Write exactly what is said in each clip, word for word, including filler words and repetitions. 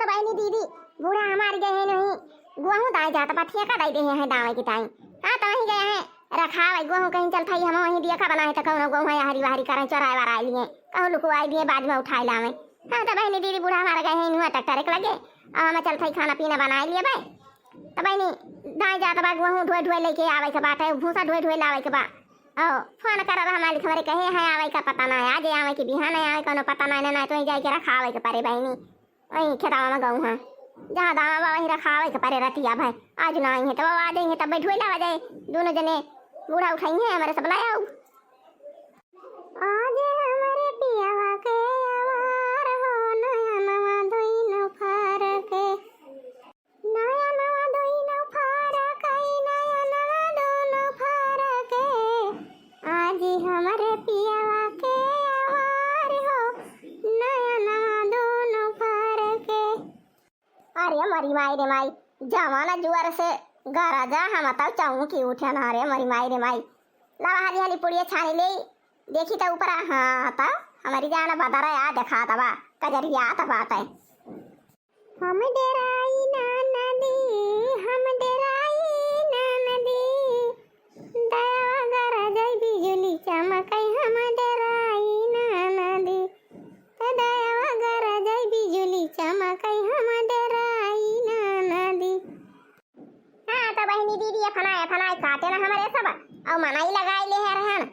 बहिनी दीदी, बूढ़ा हमार गए हैं नहीं, गोहूँ दाए जात बा, ठेका दाई दे हैं दावे की ताई। हाँ, तो वहीं गए हैं रखावे गोहूँ, कहीं चल थाई हम वहीं दिया का बनाए तो कौनो गोहूँ है हरी बहरी करें, चोराए वाराए लिए, कहूँ लुकुआए लिए, बाद में उठाए लावे। हाँ, तो बहिनी दीदी, बूढ़ा हमार गए हैं इन्हों ट्रैक्टर एक लगे, और हम चल थाई खाना पीना बनाए लिए बे। तो बहिनी, दाए जात बा गोहूँ ढोए ढोए लेके आवे के बाटे, भूसा ढोए ढोए लावे के बा। ओ, फोन कर रहा मालिक हमरे कहे हैं आवे का पता ना है, आज आवे कि बिहान आवे, कौनो पता ना है, ना तो ही जाए के रखावे के परे बहिनी। वही खेतवा में गऊ हाँ, जहाँ दावा बा वहीं रखावे के परे रतिया भाई। आज ना आई है तो आ जाइए, तब बैठुए लावा जाए, दोनों जने बूढ़ा उठाई है हमारे सब लाया। आज हमारे पियावा के आवार हो, नया नवा दोइनो फार के, नया नवा दोइनो फार के, नया नवा दोनों फार के। आज हमरे पियावा के आवार हो, नया नवा दोनों फार के। अरे मरी माई रे माई, जवाना जुआर से गरजा हम तब चौंकी उठे ना रे मरी माई रे माई। लावा हाली हाली पुड़िया छानी ले, देखी त ऊपर हाँ त हमारी जान बदरा आ देखा तबा, कजरिया त बात है। हम डेराई ना नदी, हम डेराई ना नदी, दयावा गरजै बिजुली चमकै हम डेराई ना नदी, त दयावा गरजै बिजुली चमकै हम डेराई ना नदी। हाँ, तो बहिनी दीदी, ये फनाए, फनाए काटे ना हमारे सब, और मनई लगाए ले है रहन,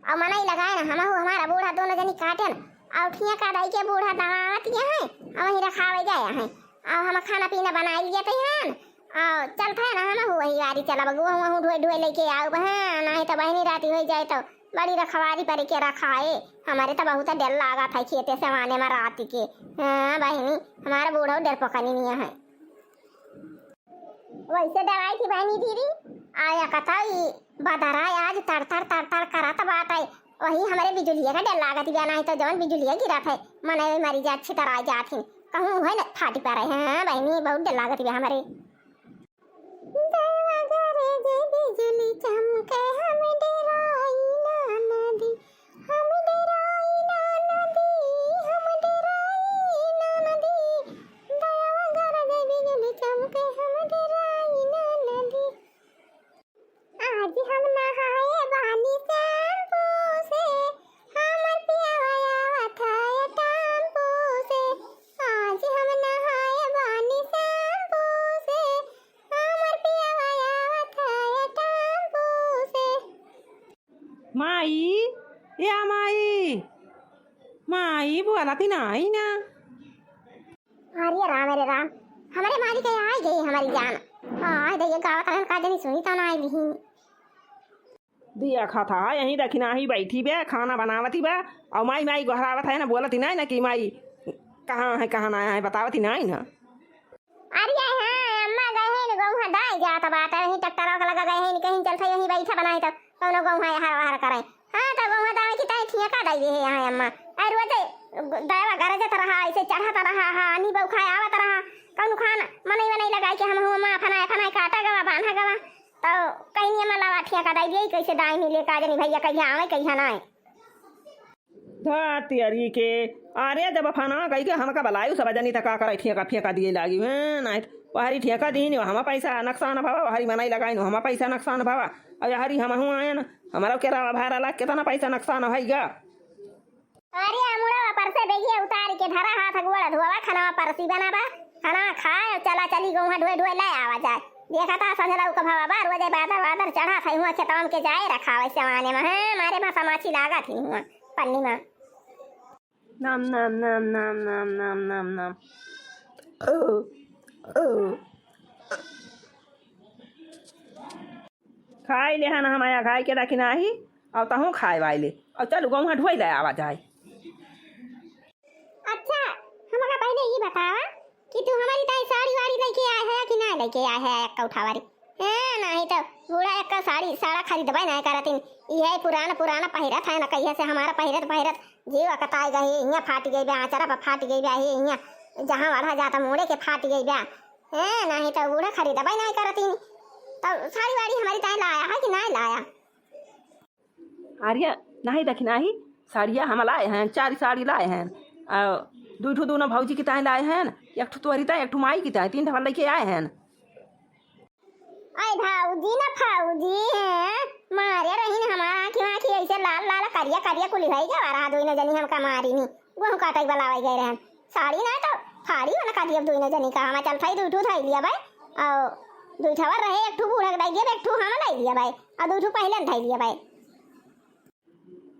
और मनई लगाए ना हमहू, हमारा बूढ़ा दोनों जनी काटे ना, और ठिया का दाई के बूढ़ा दामाद ये हैं, और वहीं रखावे जाए हैं, और हम खाना पीना बनाए लिए थे हन, और चलत है ना हमहू वही गाड़ी चलब, गोहूँ वहूँ ढोए ढोए लेके आउब, हाँ, नहीं तो बहिनी राती हो जाए तो बड़ी रखवारी पर के रखाए, हमारे तो बहुत डर लागत है खेते से आने में रात के, हाँ बहिनी, हमारा बूढ़ा डर पकनी नहीं है। वैसे डराई थी बहनी दीदी, आया कथा ई बदरा आज तड़ तड़ तड़ तड़ करत बाटे, वही हमरे बिजुलिया का डर लागत बिया, नाही तो जौन बिजुलिया गिरत है, मनई मरी जात छितराई जात ही, कहूँ है न फाटी पड़े। हाँ बहनी, बहुत डर लागत बिया हमरे। दैवा गरजे बिजुली चमके हम डेराई ना नदी, हम डेराई ना नदी, हम डेराई ना नदी। दयावा गरजे बिजुली चमके, हम डेराई ना नदी। आज हम नहाए बानी शैम्पू से, हमर पियावा आवत है टेम्पू से। आज हम नहाए बानी शैम्पू से, हमर पियावा आवत है टेम्पू से। माई, या माई, माई बोलत ही नाही ना। अरे राम, अरे राम, हमरे मारी के आई गई हमारी जान। हाँ, आई दइया गावत रहन का जनी सुनी तो ना आई लिही। दिया खाता है, यहीं दखिनाही बैठी बे, खाना बनावती बे, और माई माई गोहरावत है ना, बोलत ही नाही ना कि माई कहाँ है, कहाँ ना है, बतावत ही नाही ना। अरे हाँ, अम्मा गए हैं न, गौहा दाई जात बाटे, वहीं ट्रैक्टरवा के लगा गए हैं न, कहीं चलत है, यहीं बैठा बनाए तो कौनो गौहा हर हर करे। हाँ, तो गौहा दाई की ताई ठिया का दाई है यहाँ अम्मा। अरे रोजे दयावा गरजत रहा, ऐसे चढ़त रहा, हाँ, नी बौखा आवत रहा, कौनो खान मनई वनई लगाई के हम हुआ माँ फनाए फनाए काटा गवा, बांधा गवा, तो कहीं नहीं अम्मा लावा ठिया का दाई दिए, कैसे दाई नहीं लेकर जनी भैया कहिया आवे, कहिया ना आए। धतियरी के, अरे जब फना कही के हमका बलायु सब जनी त का करे, ठेका फेंका दिए लागी, हैं, नाहीं त वहरी ठेका दीन, हमा पैसा नुकसान भवा, वहरी मनई लगाइन, हमा पैसा नुकसान भवा, और यहरी हमहू आयन, हमरा के रावा भारा लाग केतना पैसा नुकसान भइगा। अरे अमुड़ा परसे बेगिया उतार के धरा हाथ गोड़ धोवा, खाना परसी बनाबा, खाना खाए, चला चली गौहा ढोए ढोए ले आवा जाए। देखा था संझला उका भवा बार बजे बादर बादर चढ़ा था, हुआ खेतवा में के जाए रखा वैसे माने में, हैं, मारे भाषा माछी लागा थी हुआ। पन्नी मा। नम, नम, नम, नम। ओ, ओ। खाई ले हन, हम आया खाई के रखी नाही, और तहूँ खाए वाई ले, और चल गौहाँ ढोई ले आवा जाए। अच्छा, हमका पहले ये बतावा कि तू हमारी ताई साड़ी वाड़ी लेके आए है कि ना लेके आए है, एक कौठा वाली? हैं, नाही तो बूढ़ा एक साड़ी साड़ा खरीदबे नहीं करतिन। इहे पुरान पुरान पहिरत है ना, कहिए से हमारा पहिरत पहिरत जीव अकताई गई, हियाँ फाट गई बा, आचरा पर फाट गई बा, हे हियाँ जहाँ वाढ़ा जाता मोड़े के फाट गई बा। हैं, नाही तो बूढ़ा खरीदबे नहीं करतिन। तो साड़ी वाड़ी हमारी ताई लाया है कि नहीं लाया? अरे, नाही देखी नाही, साड़िया हम लाए हैं, चार साड़ी लाए हैं। और दुइ ठो दुनो भौजी की ताईं लाए हैं, एक ठो तोहरी ताईं, एक ठो माई की ताईं, तीन ठो लइके आए हैं। अरे भौजी ना फौजी हैं, मारे रहीन हमार आँखी वाँखी ऐसे लाल लाल करिया करिया कुली भई गवा रहा, दुइनो जनी हमका मारी नी, गोहूँ काटइ बलावइ गए रहन। साड़ी ना तो फाड़ी वाला का दियब दुइनो जनी का, हमा चल थाई दुइ ठो धइ लिया बाई, और दुइ ठवर रहे, एक ठो बूढ़ा के दइ दियब, एक ठो हम लइ लिया बाई, और दुइ ठो पहिले धइ लिया बाई।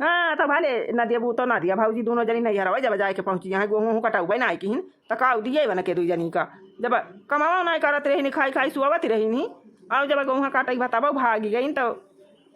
हाँ, तो भले ना दिया, बू तो ना दिया, भौजी दुनो जनी नैहरवा जब जाए के पहुँची, यहाँ गोहूँ कटउबे ना किहिन, तो का दिए बन के दुइ जनी का, जब कमावा ना करत रही, खाई खाई सुआवत रही नी, और जब गोहूँ काटइ भताबो भागी गई, तो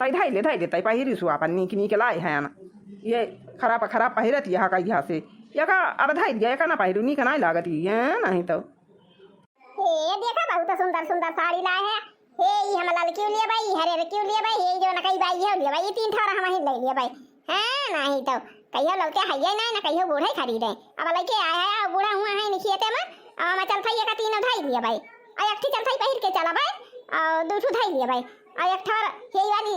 तई धई ले, धई ले, तई पहिरी सुआपन नीक नीक लाए हैं। ये खराब खराब पहिरत यहाँ का यहाँ से, यका अब धई दिया, यका ना पहिरू, नीक ना लागत ये, नहीं तो। हे देखा, बहुत सुंदर सुंदर साड़ी लाए है। हे, ई हम ललकी लिए बाई, ई हरियर की लिए बाई, हे, ई जो नकई बाई, ये लिए बाई, ई तीन ठो हम ही ले लिए बाई। हैं, नहीं तो कहियो लौटे हइये नहीं, ना कहियो बूढ़े खरीदे। अब लइके आए है, बूढ़ा हुआ है, निखियते में, अब हम चल थाई का तीनों धई लिए बाई। और एक ठी चल थाई पहिर के चला बाई, और दू ठू धई लिए बाई। और एक ठो हे वाली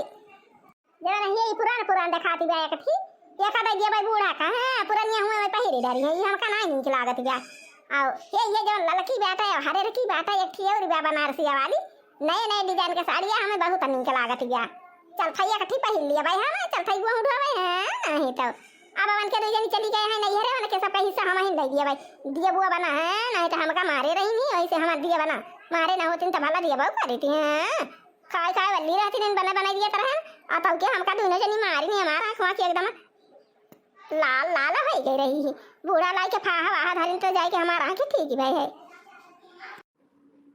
जवन है, ये पुरान पुरान देखाती बा एक ठी, ये का दे दिया भाई बूढ़ा का, हाँ, पुरनिया हुए में पहिरी डरी है, ये हमका ना नीक लागत बा। आओ, ये, ये जवन ललकी बाटे, हरे रकी बाटे, एक ठी और बा बनारसिया वाली, नए नए डिजाइन के साड़िया हमें बहुत नीक लागत बा। चल थाई एक ठी पहिर लिया भाई, हाँ, चल थाई गोहूँ ढोवे, हाँ, नहीं तो। अब उनके दुइ जनी चली गए हैं नैहरे, उनके सबका हिस्सा हम ही दे दिया भाई, दिया बुआ बना, हाँ, नहीं तो हमका मारे रही नहीं, वैसे हमार दिया बना, मारे ना होती तो भला दिया बहू करी थी, हाँ। खाए खाए वाली रहती दिन बने बनाई दिया तरह। आ तब के हमका दुनो जनी मारी नहीं, हमार आँख वाँख एकदम लाल लाल होइ गई रही है। बूढ़ा लाई के फाहा वाहा धरिन तो जाए के हमार आँख ठीक भई है।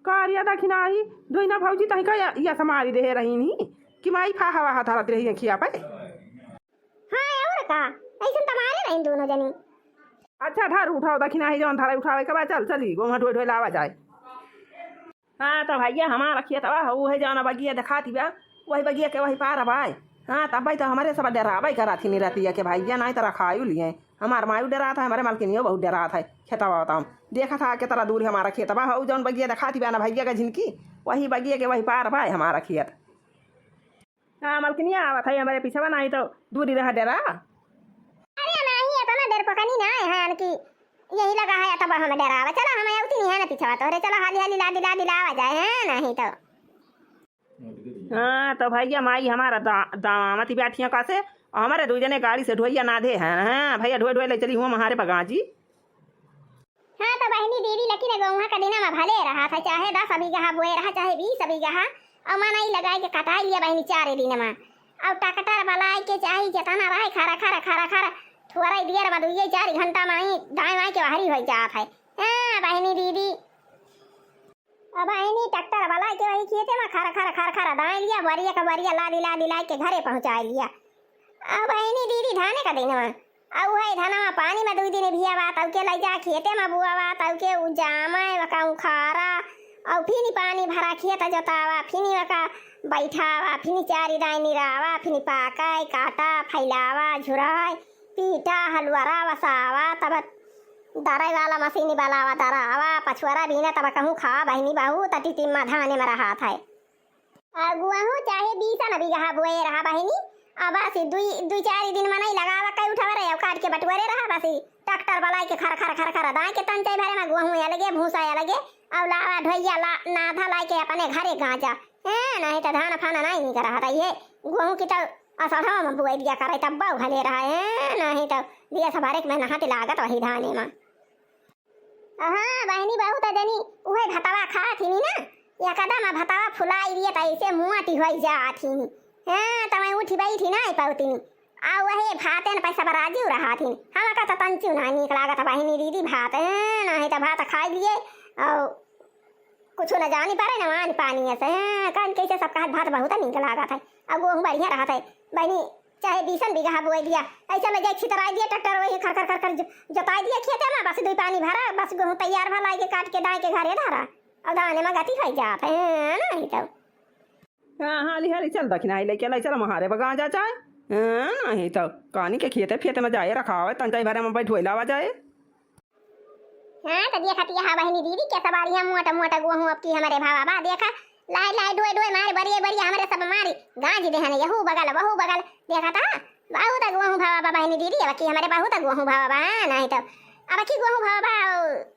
कारिया दखिना ही, दुइना भौजी तही का या, या समारी देहे रही नहीं कि माई फाहा वाहा धरत रही अँखिया पे। हाँ, और का, ऐसन त मारे रही दुनो जनी। अच्छा, धर उठाओ दखिना ही, जौन धरा उठावे के बाद चल, चली, गोहूँ ढोए ढोए लावा जाए। हाँ, तो भैया, हमारा खेतवा हउ है, जौन बगिया देखाती बा, वही बगिया के वही पार बाय। हाँ, तब भाई तो हमरे सब डेराबै कराथी निरतिया के भैया, नाहीं तो रखायु लिए। हमार मायू डेरात है, हमरे मलकिनियो बहुत डेरात है। खेतवा बताओ, देखा था केतना दूर हमारा खेतवा हउ, जौन बगिया देखाती बा ना भैया का झिनकी, वही बगिया के वही पार बाय हमारा खेत। हाँ, मलकिनिया आवत है हमरे पीछवा, नाहीं तो दूरी रहा डेरा। अरे नाहीं, एतना डेरपकनी नाहीं है, यानी कि यही लगा है, तब हम डेरावा। चला, हम अउती नहीं है ना पीछवा तोहरे, चला हाली हाली लादी लादी लावा जाए, हैं, नाहीं तो। हाँ, तो भैया माई हमारा दा-, दामामती बैठिया का से, हमरे दुइ जने गाड़ी से ढोइया ना दे हैं, हाँ, भैया ढोए ढोए ले चली हुआ महारे पगाजी। हाँ, तो बहिनी दीदी, लेकिन गोहुआ का दिनमा भले रहा था, चाहे दस बीघा बोए रहा, चाहे बीस बीघा, और मनई लगाए के कटाई लिया बहिनी चारे दिनमा। और ट्रैक्टर बलाए के चाही, जेतना रहे खरा खरा खरा खरा, थोड़ा ही देर में दुइये चार घंटा में ही दाएं बाएं के बाहरी हो जात है। हाँ, बहिनी दीदी। अब आइनी ट्रैक्टर वाला के वही खेते में खर खर खर खर दाए लिया, बोरिया का बोरिया लादी लादी लाए के घरे पहुँचाए लिया। अब आइनी दीदी धाने का दिन में, अब वही धनवा पानी में दुइ दिन भियावा, तब के लइ जा खेते में बुआवा, तब के उजामा, वका उखारा, और फिर पानी भरा खेत जोतावा, फिर वका बैठावा, फिर चारी दाई निरावा, फिर पाकाए, काटा, फैलावा, झुराए, पीटा, हलुआरा, वसावा, तब दरई वाला मशीन बलावा, दरावा, पछुआरा बीना, तब कहूँ खा बहिनी, बहुत टिटिम्मा धाने में रहा था। और गुआहू चाहे बीसन बीघा बोए रहा बहिनी, अब बस दुई, दुई चार दिन मनई लगावा, कई उठावा रहे, और काट के बटुआरे रहा, बस ट्रैक्टर बलाए के खर खर खर खर दाए के तंचे भरे में गुआहू अलगे, भूसा अलगे, और लावा ढोइया ला, नाधा लाए के अपने घरे गांजा। हैं, नहीं तो धान फाना नहीं निकल रहा था ये। गुआहू की तो असढ़वा में बोए दिया करे, तब बाऊ भले रहा है, नहीं तो दिया सब हर एक में नहाते लागत वही धाने में। हाँ बहिनी, बहुत जनी उहे भतवा खात हिनी ना, एकदम भतवा फुलाई दिए त ऐसे मुआटी होई जात हिनी। हाँ, त मैं उठी बैठी ना पौतिनी। आ वहे भाते न पैसा बराजू रहत हिनी। हमका त तंचू ना नीक लागत बहिनी दीदी भात। हाँ, नहीं त भात खाई लिए और कुछ न जानी पारे न वानी पानी ऐसे। हाँ, कान कैसे सब कहत भात बहुत नीक लागत है। अब वो बढ़िया रहत है। बहिनी, चाहे बीसन बीघा बोए दिया, ऐसे ले जाए छितराई दिया ट्रैक्टर, वही खर खर खर खर जो-, जोताई दिया खेते में, बस दुई पानी भरा, बस गेहूं तैयार भा, लाइके काट के दाए के घरे धरा, और धाने में गति होई जात है, हाँ, नहीं तो। हाँ, हाली हाली चल दखिना, लइके लाई चल महारे बगा जा चाहे, हाँ, नहीं तो। कानी के खेते फेते में जाए रखावे, तंचाई भरे में बैठोई लावा जाए। हाँ, त देखत यहाँ बहिनी दीदी, कैसा बाढ़िया मोटा मोटा गोहूँ अब की हमरे भावा बा। देखा, लाए लाए डोए डोए मारे, बरिए बरिए हमरे सब मारी गांज देहन, यहू बगल, वहू बगल। देखा था, बहुत गोहूँ भावा बा बहिनी दीदी, अब की हमरे बहुत गोहूँ भावा बा, हाँ, नहीं तो अब की गोहूँ भवा बा,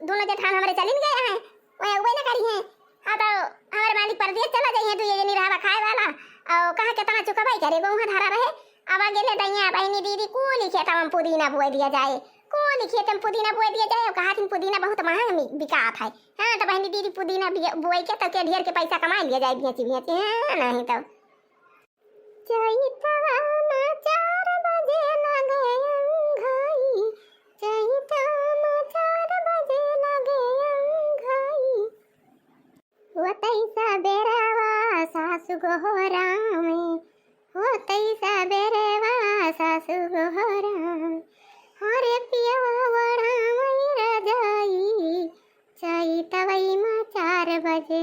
दुनो जेठान हमरे चलिन गए हैं, वही उबे न करी हैं। हाँ, तो हमरे मालिक परदेस चला जाई हैं, तू ये नहीं रहवा खाए वाला। और कहाँ केतना चुकबाई करे, गोहूँ धरा रहे। अब आगे ले दैया बहिनी दीदी, कुली खेतवा में पुदीना बोए दिया जाए, कुली खेत में पुदीना बोए दिया जाए। और कहा थी पुदीना बहुत महंग मि-, बिकात है। हाँ, तो बहिनी दीदी पुदीना बिया-, बोए के तो के ढेर के पैसा कमा लिया जाए, बेची बेची। हाँ, नहीं तो चैतवा मा चार बजे लागे अंघाई, चैतवा मा चार बजे लागे अंघाई। होतै सबेरवा सासु गोहरावे, होतै सबेरवा सासु गोहरावे। हरे पियवा ओढ़ावै रजाई, चैतवै मा चार बजे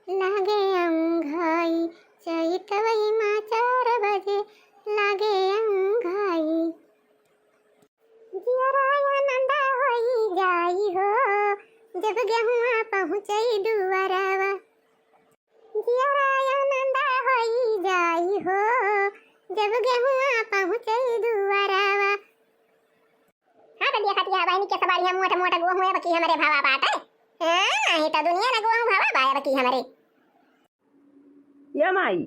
लागे अंघाई, चैतवै मा चार बजे लागे अंघाई। जियरा आनंद होई जाई हो, जब गेहुआ पहुँचई दुआरवा। जियरा आनंद होई जाई हो, जब गेहुआ पहुँचई दुआरवा। हाँ, तो देखत यह बहिनी के सवारी हम मोटा मोटा गोहूँ है, बाकी हमरे भावा बाटे। हाँ, नहीं तो दुनिया ना गोहूँ भावा बाया बाकी हमरे। ये माई,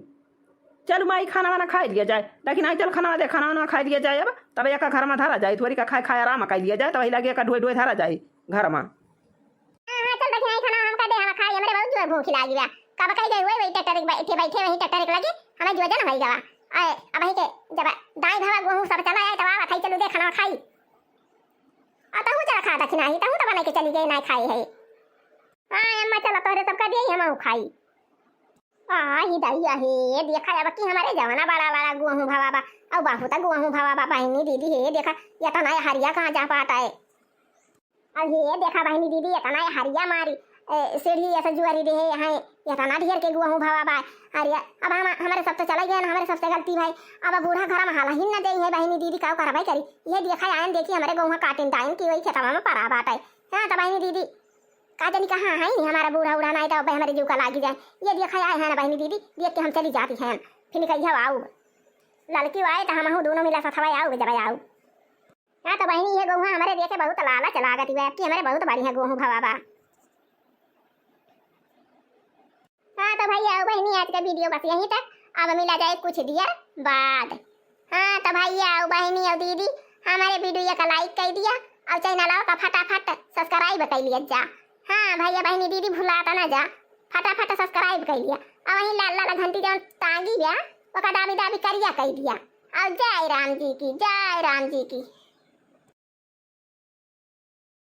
चल माई, खाना वाना खाई लिया जाए। लेकिन आई चल खाना दे, खाना वाना खाई लिया जाए। अब तब एक घर में धरा जाए, थोड़ी का खाए खाए आराम कर लिया जाए, तब लगे का ढोए ढोए धरा जाए घर में। हाँ, हाँ, चल देखी आई खाना हम कर दे, हम खाई, हमरे बहुत जोर भूख लागी बा। कब कही गई हुए वही ट्रैक्टर के बैठे बैठे वही ट्रैक्टर के लगे हमें जो जन होई गवा। आए, अब वही के जब दाई भावा गोहूँ सब चला आए, तब आवा खाई, चलू दे खाना खाई। आ तहूँ चला खा दखिना ही, तहूँ तो बना के चली गई, ना खाए है। हाँ अम्मा, चला तोहरे सबका दिए, हम खाई। आ ही दैया हे, देखा अब की हमरे जवना बड़ा बड़ा गोहूँ भवा बा, अउ बहुत गोहूँ भवा बा बहिनी दीदी हे, देखा ये तो नया हरिया कहाँ जा पाता है। अब हे देखा बहिनी दीदी, इतना ये हरिया मारी, ए, सीढ़ी ऐसे जुआरी दे है, यहाँ इतना ढेर के गोहूँ भवा बा। अरे अब हम, हमरे सब तो चला गए ना, हमरे सबसे गलती भाई। अब बूढ़ा घर में हाला ही न दे है बहिनी दीदी, का करवाई करी। ये देखा आयन देखी हमरे गोहूँ काटिन टाइम की वही खेतवा में परा बाटे। हाँ तो बहिनी दीदी, का जानी कहाँ है नी हमारा बूढ़ा उढ़ा, नहीं तो अब हमरे जीव का लागी जाए। ये देखा आए हैं ना बहिनी दीदी, देख के हम चली जाती हैं, फिर कहिया आऊ ललकी आए तो हम दोनों मिला सथवा आऊ जब आऊ। हाँ तो बहिनी, ये गोहूँ हमरे देखे बहुत लालच लागत बा, कि हमरे बहुत बढ़िया गोहूँ भवा बा। हाँ तो भैया और बहिनी, आज का वीडियो बस यहीं तक। अब मिला जाए कुछ देर बाद। हाँ तो भैया और बहिनी और दीदी, हमारे वीडियो का लाइक कर दिया और चैनल का फटाफट सब्सक्राइब कर लिया जा। हाँ भैया बहिनी दीदी, भुलाता ना जा, फटाफट सब्सक्राइब कर लिया। और वहीं लाल लाल घंटी जौन टांगी बा, ओका दाबी दाबी करिया कर दिया। और जय राम जी की, जय राम जी की।